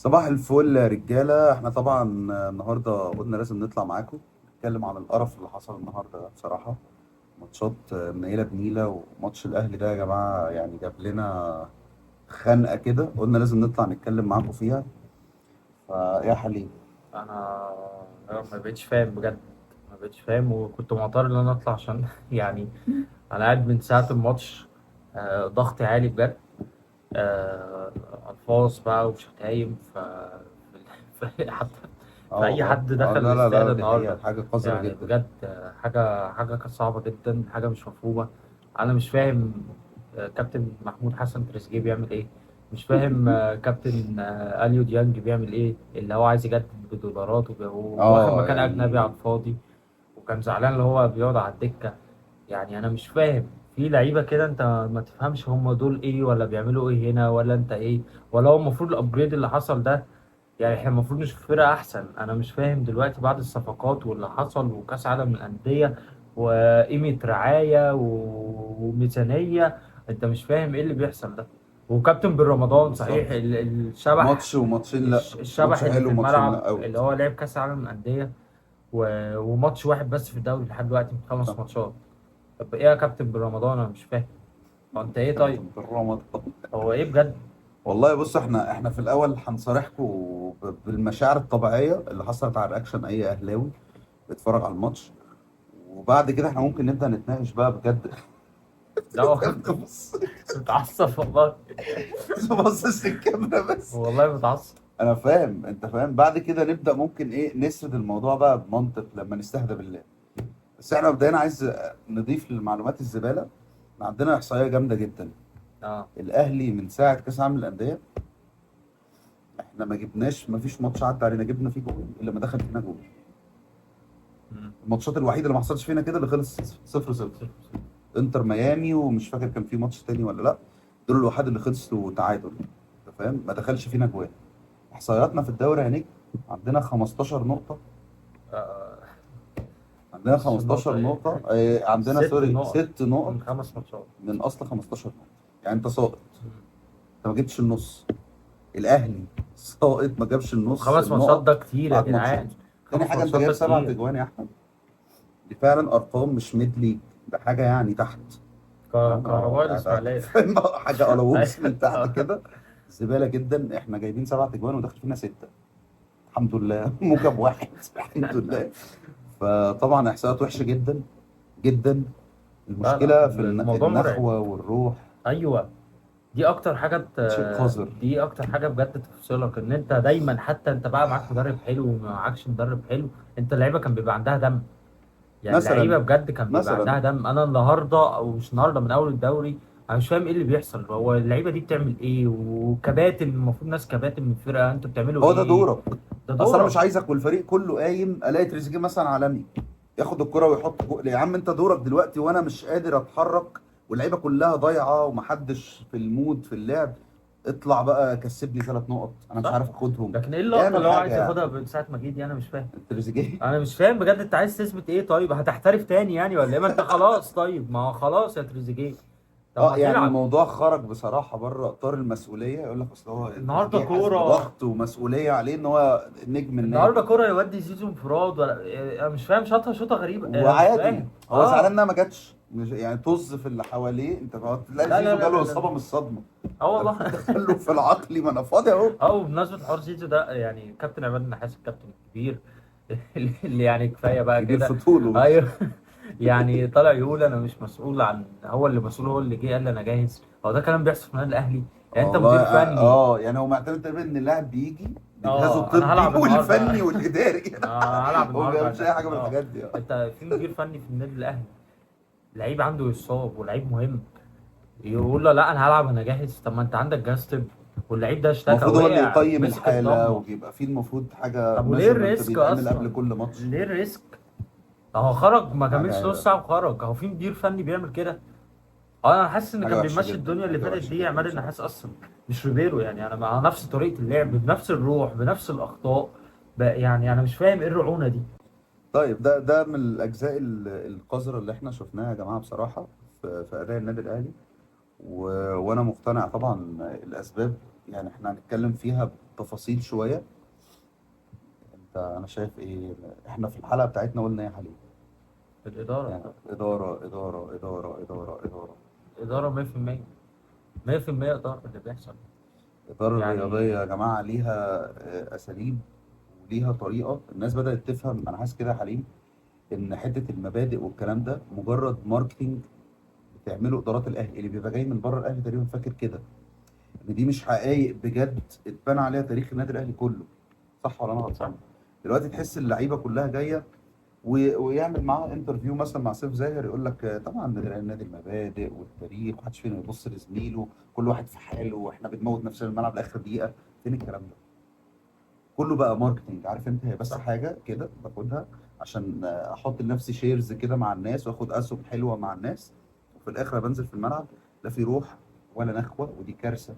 صباح الفل يا رجالة. احنا طبعا النهاردة قلنا لازم نطلع معاكم نتكلم عن القرف اللي حصل النهاردة ده. بصراحة ماتشات منيلة بنيلة، وماتش الأهلي ده يا جماعة يعني جاب لنا خنقة كده، قلنا لازم نطلع نتكلم معاكم فيها. فيا حليم، انا ما بقتش فاهم بجد، ما بقتش فاهم، وكنت معترض ان انا اطلع عشان يعني انا قاعد من ساعة الماتش. ضغطي عالي بجد. آه، الفاظ بقى وشتايم حتى اه في اي والله، حد اه دخل لا لا الاستاد لا، دي حقيقة النهارده. حاجة قذرة يعني جدا. بجد، حاجة كانت صعبة جدا، حاجة مش مفهومة. انا مش فاهم. كابتن محمود حسن تريزيجيه بيعمل ايه؟ مش فاهم. كابتن اليو ديانج بيعمل ايه؟ اللي هو عايز يجدد بدولارات وواخد اه مكان اجنبي على يعني الفاضي، وكان زعلان اللي هو بيقعد على الدكة. يعني انا مش فاهم. في لعيبة كده انت ما تفهمش هم دول ايه، ولا بيعملوا ايه هنا، ولا انت ايه، ولا هو المفروض ال upgrade اللي حصل ده. يعني احنا المفروض نشوف فرقه احسن. انا مش فاهم دلوقتي بعد الصفقات واللي حصل وكاس عالم الاندية وقيمه رعاية وميزانيه، انت مش فاهم ايه اللي بيحصل ده. وكابتن بن رمضان صحيح بالظبط، الشبح، ماتش وماتشين لا، الشبح ماتش اللي حلو في وماتشين الملعب لا اللي out. هو لعب كاس عالم الاندية وماتش واحد بس في الدوري لحد دلوقتي من خمس صح، ماتشات. طب ايه يا كابتن بن رمضان؟ انا مش فاهم. هو انت ايه طيب؟ كابتن رمضان. هو ايه بجد؟ والله بص، احنا في الاول هنصارحكم بالمشاعر الطبيعية اللي حصلت على reaction اي اهلاوي بيتفرج على الماتش، وبعد كده احنا ممكن نبدا نتناقش بقى بجد. ده هو بص، متعصب والله، بص الكاميرا بس. والله متعصب. انا فاهم، انت فاهم. بعد كده نبدا ممكن ايه نسرد الموضوع بقى بمنطق لما نستهدى بالله. بس احنا مبدئيا عايز نضيف للمعلومات الزباله، احنا عندنا احصائية جامدة جدا. اه الاهلي من ساعة كاس العالم للاندية احنا ما جبناش، ما فيش ماتش عدى علينا جبنا فيه جول الا ما دخل فينا جول. مم. الماتشات الوحيدة اللي ما حصلش فينا كده اللي خلص 0-0 انتر ميامي، ومش فاكر كان في ماتش تاني ولا لا. دول الوحيد اللي خلصوا تعادل، انت فاهم، ما دخلش فينا جوان. احصائياتنا في الدوري هناك عندنا 15 نقطه، آه. عندنا مش 15 النقطة ايه؟ نقطة، عندنا ست sorry نقط 6 نقط من 5 ماتشات. من اصل 15 نقطه. يعني انت ساقط، مم. انت ما جبتش النص. الاهلي ساقط ما جابش النص وخمس ماتشات النقط ده كتير يا بعد جدعان. ماتشات. تاني خمس حاجه، انت ماتشات ده جايب 7 كتير. اجوان يا احمد، دي فعلا ارقام مش mid league، ده حاجة يعني تحت. فاهم؟ كهرباء ده الإسماعيلية. فاهم؟ حاجة قلاووز من تحت أيوة. كده، زبالة جدا. احنا جايبين 7 اجوان وداخل فينا 6، الحمد لله موجب واحد الحمد لله. فطبعا احصائيات وحشة جدا جدا. لا المشكلة لا، في الموضوع مرعب. النخوه والروح. ايوه، دي اكتر حاجة شيء قذر. دي اكتر حاجة بجد تفصلك، ان انت دايما حتى انت بقى معاك مدرب حلو وما معاكش مدرب حلو، انت اللعيبة كان بيبقى عندها دم. يعني مثلا اللعيبة بجد كان بيبقى مثلا عندها دم. انا النهارده او مش النهارده، من اول الدوري انا مش فاهم ايه اللي بيحصل. هو اللعيبة دي بتعمل ايه؟ وكباتن، المفروض ناس كباتن من الفرقة، انتوا بتعملوا هو ده ايه؟ دورك. ده اصل انا مش دورك. عايزك والفريق كله قايم الاقي تريزيجيه مثلا عالمي ياخد الكرة ويحط جول. يا عم انت دورك دلوقتي، وانا مش قادر اتحرك واللعيبة كلها ضايعة ومحدش في ال mood في اللعب. اطلع بقى كسبني 3 نقط، انا مش صح. عارف اخدهم. لكن ايه اللقطة اعمل اللي هو حاجة عايز يعني. ياخدها من ساعة ما جه دي؟ انا مش فاهم. تريزيجيه انا مش فاهم بجد. انت عايز تثبت ايه طيب؟ هتحترف تاني يعني ولا ايه؟ ما انت خلاص طيب، ما هو خلاص يا تريزيجيه. طب ما يعني تلعب. الموضوع خرج بصراحة بره اطار المسؤولية. يقول لك اصل هو النهارده تريزيجيه حاسس كورة. بضغط ومسؤولية عليه ان هو نجم النادي. النهارده كورة يودي زيزو انفراد ولا إيه؟ انا مش فاهم. شاطها شوطه غريبة. انا مش وعادي. فاهم. هو زعلان انها ما جاتش، مش يعني طز في اللي حواليه. انت بقى تلاقي لا، لا، زيزو لا، جاله لا، لا. اصابه من الصدمة. والله. دخله في العقلي، ما انا فاضي اهو. وبمناسبة حوار زيزو ده، يعني كابتن عماد النحاس الكابتن الكبير اللي يعني كفاية بقى كبير كده. في طوله. ايوه. يعني طالع يقول انا مش مسؤول عن، هو اللي مسؤول، هو اللي جه قال لي انا جاهز. هو ده كلام بيحصل في النادي الاهلي؟ يعني انت والله، مدير فني. يعني هو معتمد تقريبا ان اللاعب بيجي بجهازه انا الطبي هلعب النهارده. والفني والاداري. انا هلعب هو ما النهارده يا بيعملش اي حاجة من كابتن. الحاجات دي. انت في مدير فني في النادي الاهلي، لعيب عنده يصاب ولعيب مهم، يقول له لا انا هلعب انا جاهز. طب ما انت عندك جهاز طبي واللعيب ده اشتكى المفروض هو اللي وقع، يقيم مسك الحالة، الضمة. وبيبقى فيه المفروض حاجة طب وليه measurement ال risk بيتعمل اصلا؟ قبل كل ماتش. ليه ال risk؟ هو خرج ما حاجة كملش عيبة. نص ساعة وخرج. هو في مدير فني بيعمل كده؟ انا حاسس ان حاجة كان وحشة بيمشي جداً، الدنيا اللي حاجة فاتت وحشة دي جداً عماد بصراحة. النحاس اصلا، مش ريبيرو. يعني انا مع نفس طريقه اللعب، بنفس الروح، بنفس الاخطاء، يعني انا مش فاهم ايه الرعونه دي. طيب ده من الاجزاء القذرة اللي احنا شفناها يا جماعة بصراحة في اداء النادي الاهلي. وانا مقتنع طبعا الاسباب، يعني احنا هنتكلم فيها التفاصيل شوية. انت انا شايف ايه؟ احنا في الحلقة بتاعتنا قلنا ايه يا حليم؟ الادارة يعني ادارة ادارة ادارة ادارة ادارة. ادارة 100%، 100% ادارة اللي بيحصل. الادارة يعني الرياضية يا جماعة ليها اساليب وليها طريقه، الناس بدات تفهم. انا حاسس كده يا حليم ان حتة المبادئ والكلام ده مجرد marketing بتعمله ادارات الاهلي، اللي بيبقى جاي من بره الاهلي تقريبا فاكر كده ان دي مش حقائق بجد اتبنى عليها تاريخ النادي الاهلي كله، صح ولا انا غلطان؟ دلوقتي تحس اللعيبة كلها جاية ويعمل معاه interview مثلا مع سيف زاهر، يقول لك طبعا نادي المبادئ والتاريخ، ومحدش فينا يبص لزميله، كل واحد في حاله، واحنا بنموت نفسنا الملعب لاخر دقيقة. فين الكلام ده؟ كله بقى marketing، عارف انت، هي بس صح. حاجة كده باخدها عشان احط لنفسي shares كده مع الناس، واخد اسهم حلوة مع الناس، وفي الاخر بنزل في الملعب لا في روح ولا نخوه، ودي كارثة،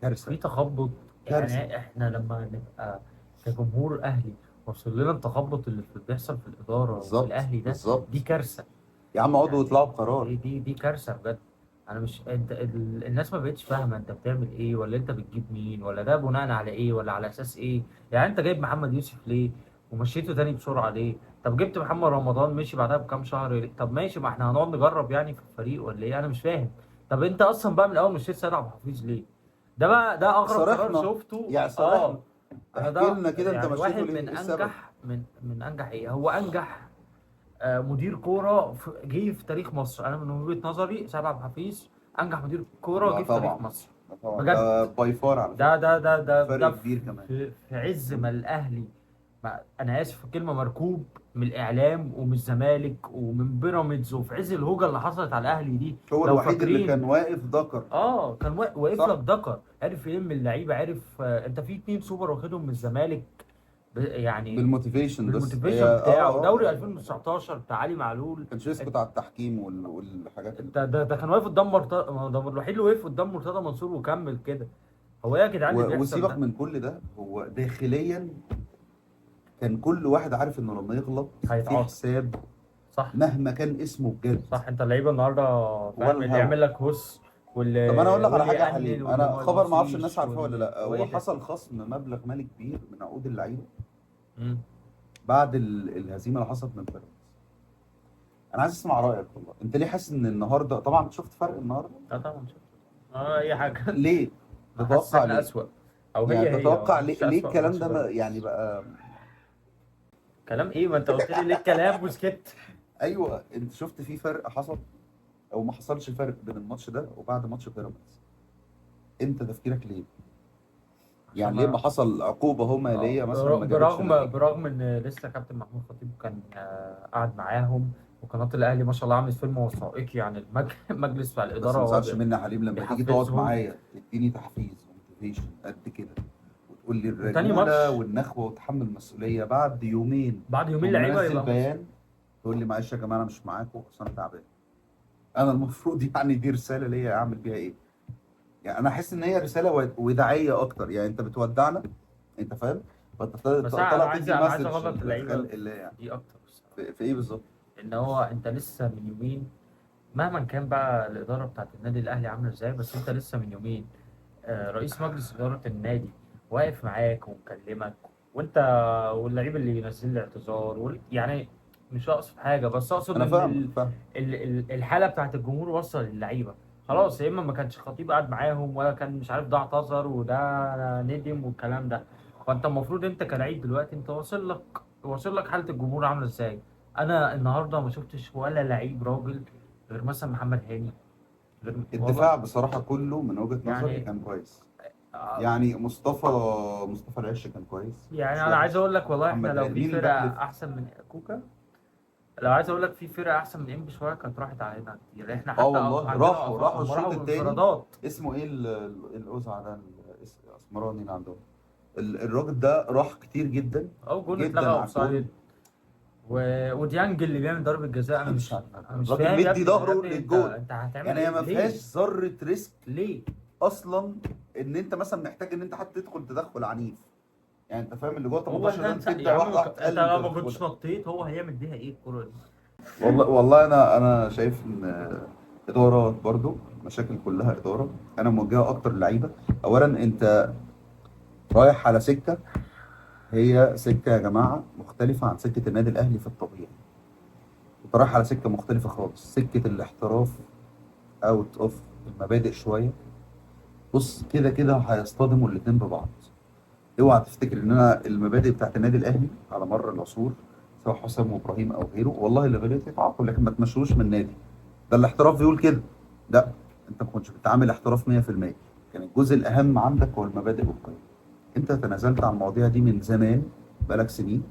كارثة في تخبط. كارثة. يعني احنا لما نبقى كجمهور اهلي وصل لنا التخبط اللي بيحصل في الادارة وفي بالظبط الاهلي ده، بالظبط. دي كارثة يا عم اقعدوا يعني. واطلعوا بقرار. دي كارثة بجد. انا مش انت الناس ما بقتش فاهمه انت بتعمل ايه، ولا انت بتجيب مين، ولا ده بناء على ايه، ولا على اساس ايه. يعني انت جايب محمد يوسف ليه ومشيته تاني بسرعة ليه؟ طب جبت محمد رمضان مشي بعدها بكام شهر ليه؟ طب ماشي، ما احنا هنقعد نجرب يعني في الفريق ولا ايه؟ انا مش فاهم. طب انت اصلا بقى من الاول مشيت سيد عبد الحفيظ ليه؟ ده بقى ده اغرب قرار صارحنا شفته. يعني، صارحنا. انا احكي ده لنا كده انت يعني مشيته واحد ليه؟ من ايه السبب؟ انجح من انجح ايه، هو انجح مدير كورة جه في تاريخ مصر. انا من وجهه نظري سيد عبد الحفيظ انجح مدير كورة لا جه في تاريخ طبعا، مصر. لا طبعا، بجد. ده by far على ده فكرة، ده ده ده فرق ده كبير كمان. في عز ما الاهلي انا اسف في الكلمة، مركوب من الاعلام ومن الزمالك ومن بيراميدز، وفي عز الهوجه اللي حصلت على الاهلي دي، هو لو الوحيد اللي فاكرين كان واقف ذكر. كان واقف صح. لك دكر، عرف يلم اللعيبة، عرف انت في 2 سوبر واخدهم من الزمالك يعني بال motivation بس. بال motivation هي بتاعه. دوري 2019 بتاع علي معلول، كانش يسكت على التحكيم والحاجات اللي ده كان واقف قدام مرتضى، ده الوحيد اللي وقف قدام مرتضى منصور وكمل كده. هو ايه يا جدعان اللي بيحصل وسيبك ده؟ من كل ده، هو داخليا كان كل واحد عارف انه لما يغلط في هيتعاقب. حساب، صح. مهما كان اسمه بجد. صح. انت اللعيبة النهارده فاهم ولا اللي الهوا. يعمل لك هوس واللي طب انا اقول لك على واللي حاجة يا يأنن حليم، واللي انا ما خبر ما اعرفش يبصيش الناس عارفاه ولا واللي لا، هو هو ايه ده؟ حصل خصم مبلغ مالي كبير من عقود اللعيبة بعد الهزيمة اللي حصلت من بيراميدز. انا عايز اسمع رايك والله، انت ليه حاسس ان النهارده، طبعا شفت فرق النهارده؟ اه طبعا شفت. اي حاجة. ليه؟ حاسس تتوقع احنا ليه؟ اسوأ، او هي يعني هي تتوقع مش ليه أسوأ الكلام ماتش ده بيراميدز. يعني بقى كلام ايه؟ ما انت قلت لي ليه الكلام وسكت. ايوه، انت شفت في فرق حصل او ما حصلش فرق بين الماتش ده وبعد ماتش بيراميدز؟ انت تفكيرك ليه؟ يعني ليه ما حصل عقوبه هو ماليه مثلا ما جابتش نتيجة؟ برغم ان لسه كابتن محمود خطيب كان قعد معاهم، وقناة الاهلي ما شاء الله عملت فيلم وثائقي عن مجلس بتاع بس الادارة ما وهو تزعلش مني يا حليم لما تيجي تقعد بيحفزهم. معايا تديني تحفيز و motivation قد كده، وتقول لي وتاني الرجولة ماتش. والنخوه وتحمل المسؤولية، بعد يومين بعد يومين تقوم لعيبة منزل يبقى بيان تقول لي معلش يا جماعة انا مش معاكم اصل انا تعبان. انا المفروض يعني دي رسالة ليا اعمل بيها ايه؟ يعني انا احس ان هي رسالة وداعيه اكتر، يعني انت بتودعنا، انت فاهم؟ فانت بس انا طالع عايز تدي انا عايز message اغلط اللعيبة لخلق الله يعني. دي اكتر الصراحة. في ايه بالظبط؟ ان هو انت لسه من يومين، مهما كان بقى الادارة بتاعت النادي الاهلي عامله ازاي، بس انت لسه من يومين رئيس مجلس ادارة النادي واقف معاك ومكلمك، وانت واللعيب اللي ينزل لي اعتذار يعني مش اقصد حاجة، بس اقصد انا ان فاهمك، فاهم. الحالة بتاعت الجمهور وصل للعيبة خلاص، يا اما ما كانش خطيب قاعد معاهم، ولا كان مش عارف ده اعتذر وده ندم والكلام ده. فانت المفروض انت كلعيب دلوقتي انت واصل لك حاله الجمهور عامله ازاي. انا النهارده ما شفتش ولا لعيب راجل غير مثلا محمد هاني، غير والله. الدفاع بصراحة كله من وجهه نظري يعني كان كويس. يعني مصطفى العش كان كويس. يعني مش انا عايز وحش. اقول لك والله احنا محمد لو هاني. في مين فرقه ال back left؟ احسن من كوكا، لو عايز اقول لك في فرقه احسن من انبي شوية كانت راحت علينا كتير. احنا حتى والله عندنا راحوا هم الشوط راحوا التاني. بانفرادات. اسمه ايه القزعه ده، الاسمراني اللي عندهم الراجل ده راح كتير جدا او جون جدا اتلغى على اوفسايد. الجون. وديانج اللي بيعمل ضربه جزاء، انا مش مش عارف. انا مش الراجل فاهم يا مدي ابني، يا ظهره ابني للجون. انت هتعمل يعني هي ايه؟ ما ليه؟ فيهاش ذره risk ليه؟ اصلا، ان انت مثلا محتاج ان انت حتى تدخل تدخل عنيف، يعني انت فاهم اللي جوه هو 18 ده انت تبدا يا عم واحدة واحدة انت تقلل لو ما كنتش تدخلها. نطيت هو هيعمل بيها ايه الكورة دي؟ والله انا شايف ان ادارات برضو مشاكل كلها ادارة، انا موجهة اكتر للعيبة. اولا انت رايح على سكة، هي سكة يا جماعة مختلفة عن سكة النادي الاهلي في الطبيعي. انت رايح على سكة مختلفة خالص، سكة الاحتراف out of المبادئ شوية. بص كده كده هيصطدموا الاثنين ببعض. اوعى تفتكر ان انا المبادئ بتاعت النادي الاهلي على مر العصور سواء حسام وابراهيم او غيره، والله اللي غلط يتعاقب، لكن ما تمشوش من النادي. ده الاحتراف بيقول كده. لا، انت ما كنتش بتعامل احتراف 100%، كان الجزء الاهم عندك هو المبادئ والقيم. انت تنازلت عن المواضيع دي من زمان، بقالك سنين.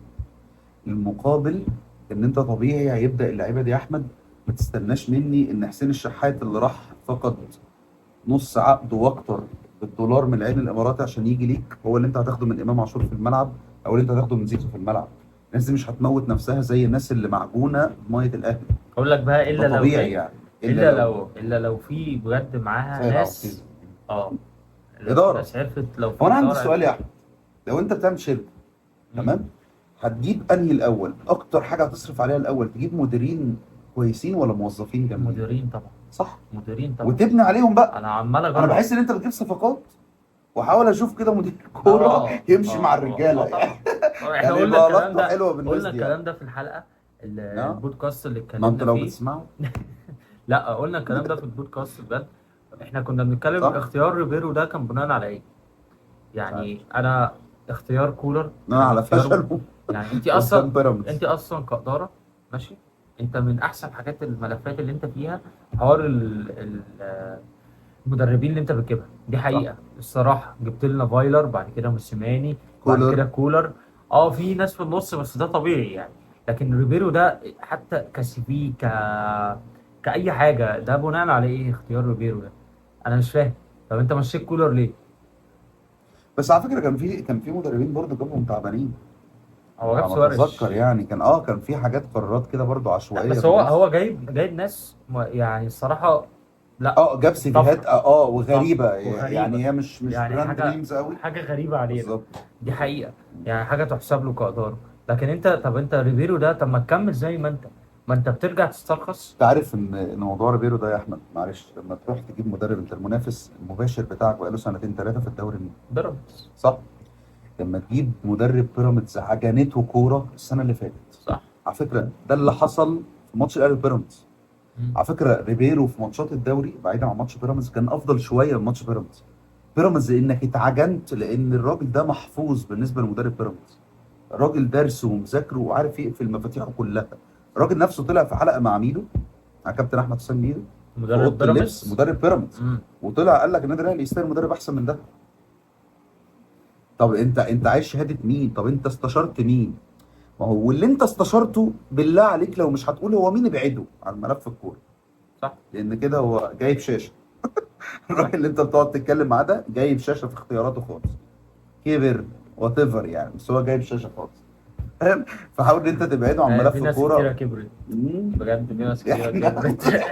المقابل ان انت طبيعي هيبدا اللعيبة دي يا احمد، ما تستناش مني ان حسين الشحات اللي راح فقد نص عقده واكتر بالدولار من العين الاماراتي عشان يجي ليك هو اللي انت هتاخده من امام عاشور في الملعب، او اللي انت هتاخده من زيزو في الملعب. الناس دي مش هتموت نفسها زي الناس اللي معجونه بميه الاهلي. اقول لك بقى، ده الا لو طبيعي ايه، يعني، الا لو، الا لو في بجد معاها سيد عبد ناس. العزيز. اه، لو في إدارة. ناس عرفت، لو في هو انا عندي إدارة سؤال يا عرفت. احمد، لو انت بتعمل شركة، تمام، هتجيب انهي الاول؟ اكتر حاجة هتصرف عليها الاول، تجيب مديرين كويسين ولا موظفين جامدين؟ مديرين طبعا. صح، مديرين طبعا، وتبني عليهم بقى. انا عمال اجرب. انا بحس ان انت بتجيب صفقات واحاول اشوف كده مدير كورة يمشي مع الرجالة. طبعا. طبعا. احنا يعني قلنا يبقى الكلام علاقته ده، حلوة بالناس قلنا دي يعني. الكلام ده في الحلقة البودكاست اللي ما انت اتكلمنا لو فيه. بتسمعه. لا، قلنا الكلام ده في البودكاست بجد. احنا كنا بنتكلم صح. اختيار ريبيرو ده كان بناء على ايه؟ يعني انا اختيار كولر انا على اختيار فشله يعني انت قدام اصلا، بيراميدز. انت اصلا كادارة ماشي، انت من احسن حاجات الملفات اللي انت فيها حوار المدربين اللي انت بتجيبها دي حقيقة. الصراحة جبت لنا فايلر، بعد كده موسيماني، بعد كولر. كده كولر. في ناس في النص بس ده طبيعي يعني. لكن ريبيرو ده حتى ك CV كأي حاجة، ده بناء على ايه اختيار ريبيرو ده؟ انا مش فاهم. طب انت مشيت كولر ليه؟ بس على فكرة كان في مدربين برضه جابهم تعبانين. هو جاب على ما سواريش. اتذكر يعني، كان في حاجات قرارات كده برضه عشوائية. بس في النص. هو جايب ناس يعني الصراحة لا، جاب سيفيهات، وغريبة. وغريبة. يعني هي مش يعني brand names قوي. حاجة غريبة علينا. بالظبط. دي حقيقة، يعني حاجة تحسب له كادارة. لكن انت، طب انت ريبيرو ده، طب ما تكمل زي ما انت، ما انت بترجع تسترخص. انت عارف ان موضوع ريبيرو ده يا احمد، معلش، لما تروح تجيب مدرب، انت المنافس المباشر بتاعك بقاله سنتين ثلاثة في الدوري مين؟ بيراميدز. صح؟ لما تجيب مدرب بيراميدز عجنته كورة السنة اللي فاتت. صح. على فكرة ده اللي حصل في ماتش الاهلي وبيراميدز. على فكرة ريبيرو في ماتشات الدوري بعيدا عن ماتش بيراميدز كان افضل شوية من ماتش بيراميدز. بيراميدز انك اتعجنت لان الراجل ده محفوظ بالنسبة لمدرب بيراميدز. الراجل درسه ومذاكره وعارف يقفل مفاتيحه كلها. الراجل نفسه طلع في حلقة مع ميدو، مع كابتن احمد حسام ميدو، في مدرب اوضة اللبس، بيراميدز. مدرب بيراميدز. وطلع قال لك النادي الاهلي يستاهل مدرب احسن من ده. طب انت عايز شهادة مين؟ طب انت استشرت مين؟ ما هو واللي انت استشرته بالله عليك لو مش هتقول هو مين، ابعده عن ملف الكورة. صح. لان كده هو جايب شاشة. الراجل اللي انت بتقعد تتكلم معاه ده جايب شاشة في اختياراته خالص. كبر whatever يعني، بس هو جايب شاشة خالص. فاهم؟ فحاول ان انت تبعده عن ملف في ناس الكورة. كتيرة كبرت. بجد في ناس كتيرة كبرت.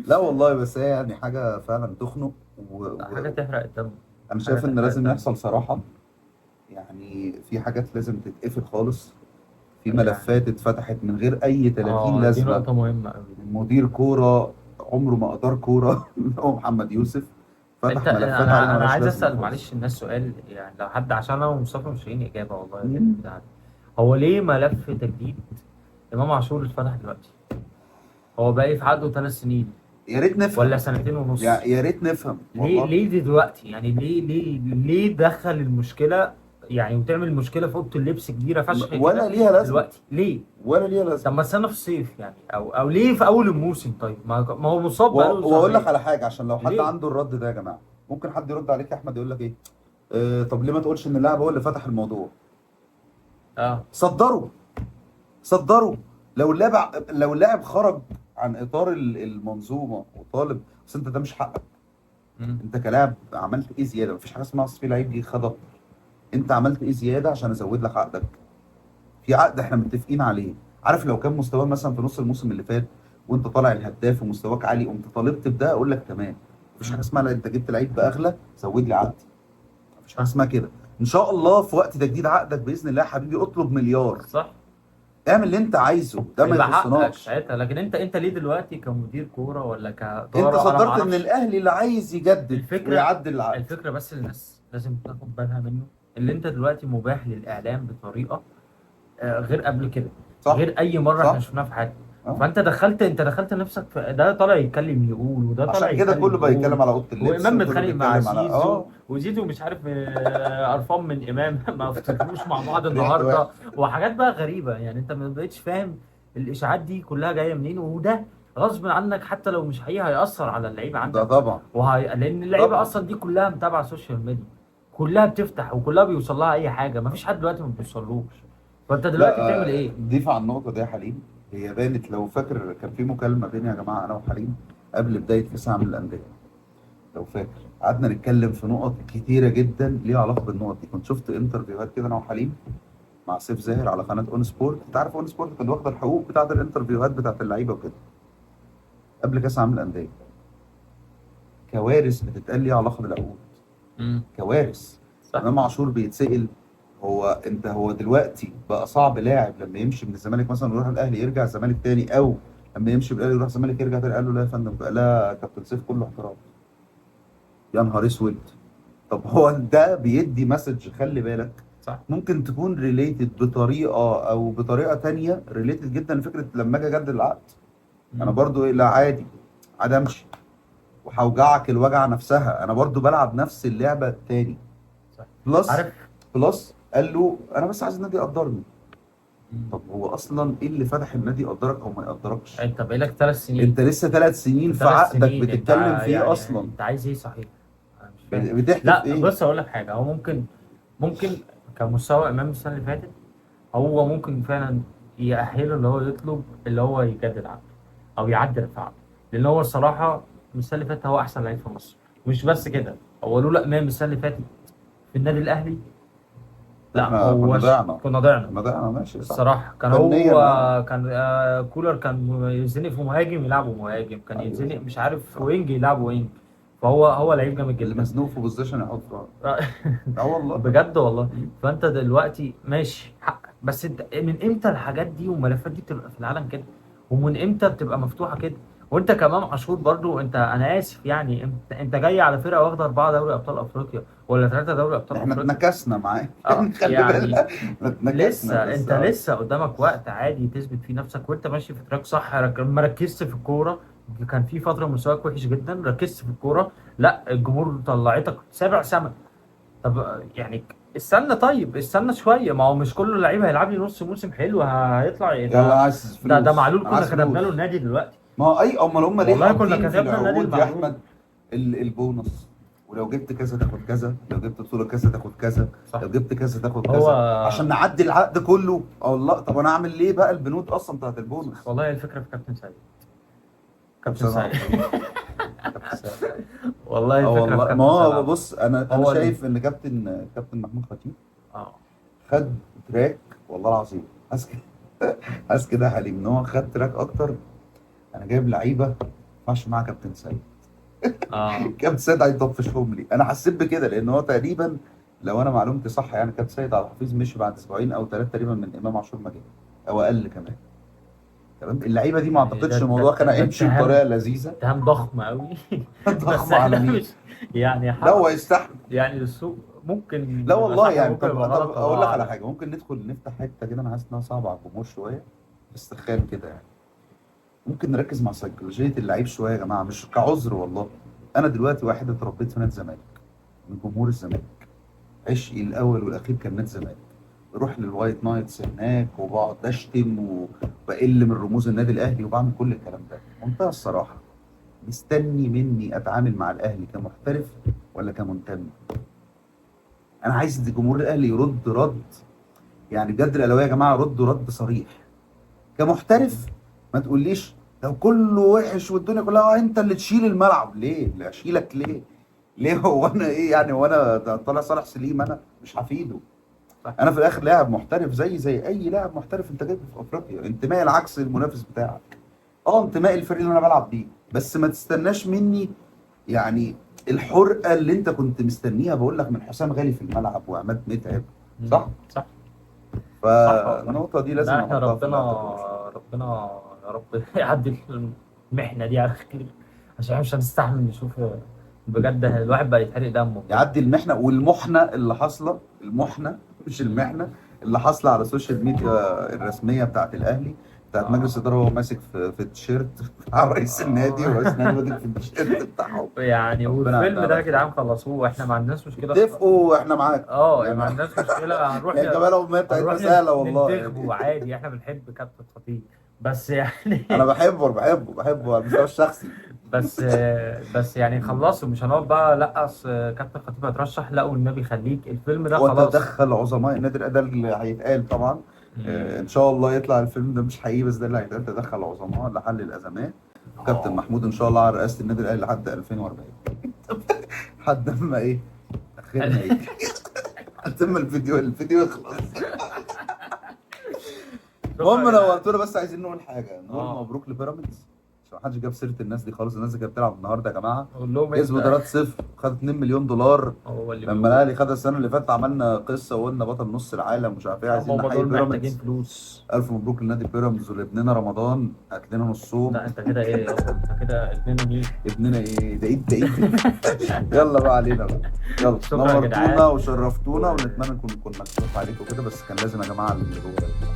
لا والله، بس هي يعني حاجة فعلا تخنق حاجة تحرق الدم. انا شايف حاجة ان تحرق لازم الدم. يحصل صراحة، يعني في حاجات لازم تتقفل خالص، في ملفات اتفتحت من غير اي 30 دي لازمه. نقطة مهمة قوي. مدير كورة عمره ما ادار كورة هو محمد يوسف فتح ملفات علينا انا ملهاش عايز لازمة اسال خالص. معلش الناس سؤال، يعني لو حد، عشان انا ومصطفى مش لاقيين اجابه والله بتاع ده. هو ليه ملف تجديد امام عاشور اتفتح دلوقتي؟ هو بقى في عقده 3 سنين يا ريت نفهم، ولا سنتين ونص. يا ريت نفهم والله. ليه دلوقتي؟ يعني ليه دخل المشكلة يعني وتعمل مشكلة في اوضة اللبس كبيرة فشخ كده ولا ليها لازمه دلوقتي؟ ليه؟ ولا ليها لازمه. طب ما استنى في الصيف يعني، او ليه في اول الموسم؟ طيب ما هو مصاب بقاله واقول لك شهرين. على حاجة، عشان لو حد ليه؟ عنده الرد ده يا جماعة، ممكن حد يرد عليك يا احمد يقول لك ايه؟ طب ليه ما تقولش ان اللاعب هو اللي فتح الموضوع؟ صدروا. لو اللاعب خرج عن اطار المنظومة وطالب، بس انت ده مش حقك. انت كلاعب عملت ايه زيادة؟ مفيش حاجة اسمها اصل في لعيب جه خد اكتر. انت عملت ايه زيادة عشان ازود لك عقدك؟ في عقد احنا متفقين عليه. عارف لو كان مستواه مثلا في نص الموسم اللي فات وانت طالع الهداف ومستواك عالي قمت طالبت بده، اقول لك تمام. مفيش حاجة اسمها لا انت جبت لعيب باغلى زود لي عقدي، مفيش حاجة اسمها كده. ان شاء الله في وقت تجديد عقدك باذن الله يا حبيبي اطلب مليار. اعمل اللي انت عايزه، ده ما هيبقى حقك يخصناش. ساعتها. لكن انت ليه دلوقتي كمدير كورة ولا انت كادارة، انا ما صدرت ان اعرفش الاهلي اللي عايز يجدد الفكرة. ويعدل العقد. الفكرة بس اللي الناس لازم تاخد بالها منه، اللي انت دلوقتي مباح للاعلام بطريقة غير قبل كده، صح. غير اي مرة احنا صح. شفناها في حياتنا. اه. فانت دخلت انت دخلت نفسك في ده، طالع يتكلم يقول، وده طالع عشان كده يتكلم كله بقى يقول، يتكلم على اوضة اللبس، وامام وكله متخانق مع بيتكلم على زيزو، وزيزو مش عارف قرفان من امام ما افتكروش مع بعض ريحته النهارده، وحشة. وحاجات بقى غريبة. يعني انت ما بقتش فاهم الاشاعات دي كلها جاية منين، وده غصب عنك حتى لو مش حقيقي هيأثر على اللعيبة ده عندك. طبعا. لان اللعيبة طبعا. اصلا دي كلها متابعه social media، كلها بتفتح وكلها بيوصل لها اي حاجة، ما فيش حد دلوقتي ما بيوصلوش. فانت دلوقتي لا بتعمل ايه؟ ضيف على النقطة دي يا حليم، هي بانت لو فاكر كان في مكالمة بيني يا جماعة انا وحليم قبل بداية كاس العالم للاندية، لو فاكر قعدنا نتكلم في نقط كتيرة جدا ليها علاقة بالنقط دي. كنت شفت interview هات كده انا وحليم مع سيف زاهر على قناة اون سبورت. انت عارف اون سبورت كانت واخده الحقوق بتاعه ال interview هات بتاعه اللعيبة وكده قبل كاس العالم للاندية. كوارث بتتقال ليها علاقة بالعقود، كوارث. صح. امام عاشور بيتسال هو انت هو دلوقتي بقى صعب لاعب لما يمشي من الزمالك مثلا ويروح الاهلي يرجع الزمالك تاني، او لما يمشي من الاهلي يروح الزمالك يرجع تاني؟ قال له لا يا فندم، لا يا كابتن سيف، كله احترام. يا نهار اسود. طب هو ده بيدي message، خلي بالك. صح. ممكن تكون related بطريقة او بطريقة تانية، related جدا لفكرة لما اجي اجدد العقد انا برضو ايه، لا عادي عادي امشي وهوجعك الوجعه نفسها، انا برضو بلعب نفس اللعبة تاني. صح. plus عارف. plus قال له انا بس عايز النادي يقدرني. طب هو اصلا ايه اللي فتح النادي يقدرك او ما يقدركش؟ انت بقالك 3 سنين، انت لسه 3 سنين في 3 عقدك سنين. انت بتتكلم في ايه يعني اصلا؟ انت عايز ايه صحيح؟ انا مش فاهم. بتحكي لا في ايه؟ بص اقول لك حاجة، هو ممكن كمستوى امام السنة اللي فاتت هو ممكن فعلا يأهله اللي هو يطلب اللي هو يجدد عقده او يعدل في عقده، لان هو الصراحة من السنة اللي فاتت هو احسن لعيب في مصر. مش بس كده، هو لولا امام السنة اللي فاتت في النادي الاهلي، لا احنا هو كنا ضيعنا. كنا ضيعنا. كنا ضيعنا، ماشي صح. الصراحة كان فنياً، هو كان كولر كان يتزنق في مهاجم يلعبه مهاجم، كان يتزنق مش عارف في wing يلعبه wing. فهو لعيب جامد اللي جدا. مزنوق في position يحطه. والله. بجد والله. فانت دلوقتي ماشي حقك، بس انت من امتى الحاجات دي والملفات دي بتبقى في العالم كده؟ ومن امتى بتبقى مفتوحة كده؟ وانت كمان عاشور برضو، انت انا اسف يعني، انت جاي على فرقه واخده 4 دوري ابطال افريقيا ولا 3 دوري ابطال احنا افريقيا. اتنكسنا معاك. خلي يعني بالك، احنا اتنكسنا لسه بس. انت لسه قدامك وقت عادي تثبت فيه نفسك، وانت ماشي في track صح. ما ركزت في الكورة، كان في فترة مستواك وحش جدا، ركزت في الكورة، لا الجمهور طلعتك 7 سما. طب يعني استنى، طيب استنى شوية، ما هو مش كل لعيب هيلعب لي نص موسم حلو هيطلع. يلا عايز فلوس. ده معلول أنا كنا عايز كتبنا فلوس. له النادي دلوقتي. ما هو اي امال هم ليه والله كنا حاطين في كتبنا النادي العقود يا المعلول. احمد البونص، ولو جبت كذا تاخد كذا، لو جبت بطوله كذا تاخد كذا، صح. لو جبت كذا تاخد هو كذا، عشان نعدي العقد كله. الله، طب انا اعمل ليه بقى البنود اصلا بتاعت البونص؟ والله الفكرة في كابتن سيد. كابتن كابتن سيد. سيد. كابتن سيد. والله الفكرة في والله. كابتن ما هو سيد. بص، انا هو شايف ان كابتن محمود خطيب خد track، والله العظيم حاسس كده يا حليم ان هو خد track اكتر. انا جايب لعيبة ما ينفعش معاها كابتن سيد. كابتن سيد هيطفشهم لي، انا حسيت بكده، لان هو تقريبا لو انا معلومتي صح يعني كابتن سيد عبد الحفيظ مشي بعد اسبوعين او 3 تقريبا من امام عاشور ما جه، او اقل كمان. تمام، اللعيبة دي ما اعتقدش الموضوع كان هيمشي بطريقة لذيذة. اتهام ضخم قوي. ضخم بس على احنا مين؟ مش يعني لا هو يستحمل يعني السوق ممكن لا يبقى والله صح يعني. وممكن يبقى طب غلط، اقول الله لك على اعلم. حاجة، ممكن ندخل نفتح حتة كده انا حاسس انها صعبة على الجمهور شوية، بس تخيل كده يعني ممكن نركز مع سيكولوجية اللعيب شوية يا جماعة، مش كعذر والله. انا دلوقتي واحد اتربيت في نادي الزمالك، من جمهور الزمالك، عشقي الاول والاخير كان نادي الزمالك، بروح لل White Knights هناك وبقعد اشتم وبقل من رموز النادي الاهلي وبعمل كل الكلام ده. منتهى الصراحة، مستني مني اتعامل مع الاهلي كمحترف ولا كمنتمي؟ انا عايز جمهور الاهلي يرد رد يعني بجد، الاهلاوية يا جماعة ردوا رد صريح. كمحترف ما تقوليش لو كله وحش والدنيا كلها انت اللي تشيل الملعب. ليه؟ اللي اشيلك ليه؟ ليه هو انا ايه يعني؟ هو انا طالع صالح سليم؟ انا مش هفيده. صح. انا في الاخر لاعب محترف زي اي لاعب محترف انت جايبه في افريقيا، انتمائي العكس المنافس بتاعك. انتمائي الفريق اللي انا بلعب بيه، بس ما تستناش مني يعني الحرقة اللي انت كنت مستنيها. بقول لك من حسام غالي في الملعب وعماد متعب، صح؟ صح. صح والله. فالنقطه دي لازم لا احنا نحطها في ربنا، الاعتبار. ربنا يا رب يعدي المحنة دي على خير، عشان احنا مش هنستحمل نشوف بجد، الواحد بقى يتحرق دمه بجد. يعدي المحنة والمحنه اللي حاصله، المحنة مش المحنة اللي حاصله على ال social media الرسمية بتاعت الاهلي، بتاعت مجلس اه الادارة، وهو ماسك في التيشيرت بتاع رئيس النادي، ورئيس النادي ماسك في التيشيرت بتاعهم. يعني ربنا والفيلم يعديها ده يا على جدعان خير. خلصوه، احنا ما عندناش مشكلة. اتفقوا احنا معاكم اه يعني ما يعني. عندناش مشكلة، هنروح يا جماعة الامنية بتاعتنا هنروح سهلة والله يعني. ننتخبه عادي، احنا بنحب كابتن خطيب بس يعني. انا بحبه بحبه بحبه على المستوى الشخصي. بس يعني خلصوا، مش هنقعد بقى لا اصل كابتن خطيب هيترشح، لا والنبي خليك الفيلم ده خلاص. وتدخل عظماء النادي، ده اللي هيتقال طبعا. مم. ان شاء الله يطلع الفيلم ده مش حقيقي، بس ده اللي هيتقال، تدخل عظماء لحل الازمات. كابتن محمود ان شاء الله على رئاسة النادي الاهلي لحد 2040، لحد ما ايه اخرنا يجي، لحد ما الفيديو يخلص. شكرا المهم يا جدعان. نورتونا، بس عايزين نقول حاجة، نقول مبروك لبيراميدز، عشان محدش جاب سيره الناس دي خالص. الناس دي كانت بتلعب النهارده يا جماعة، قول لهم كسبوا انت 3-0، خدوا 2 مليون دولار. هو اللي لما بيقول الاهلي خد السنة اللي فاتت عملنا قصة وقلنا بطل نص العالم مش عارف ايه، عايزين هم نحيي دول محتاجين بيراميدز. فلوس. الف مبروك لنادي بيراميدز ولابننا رمضان، هات لنا نصهم. لا انت كده ايه يابا، انت كده ابننا مين؟ ابننا ايه ده؟ ايه ده؟ ايه ده؟ يلا بقى علينا بقى، يلا شكرا يا نورتونا جدعان. وشرفتونا، ونتمنى نكون كنا خفيف عليكم كده، بس كان لازم يا جماعة اللي جوه.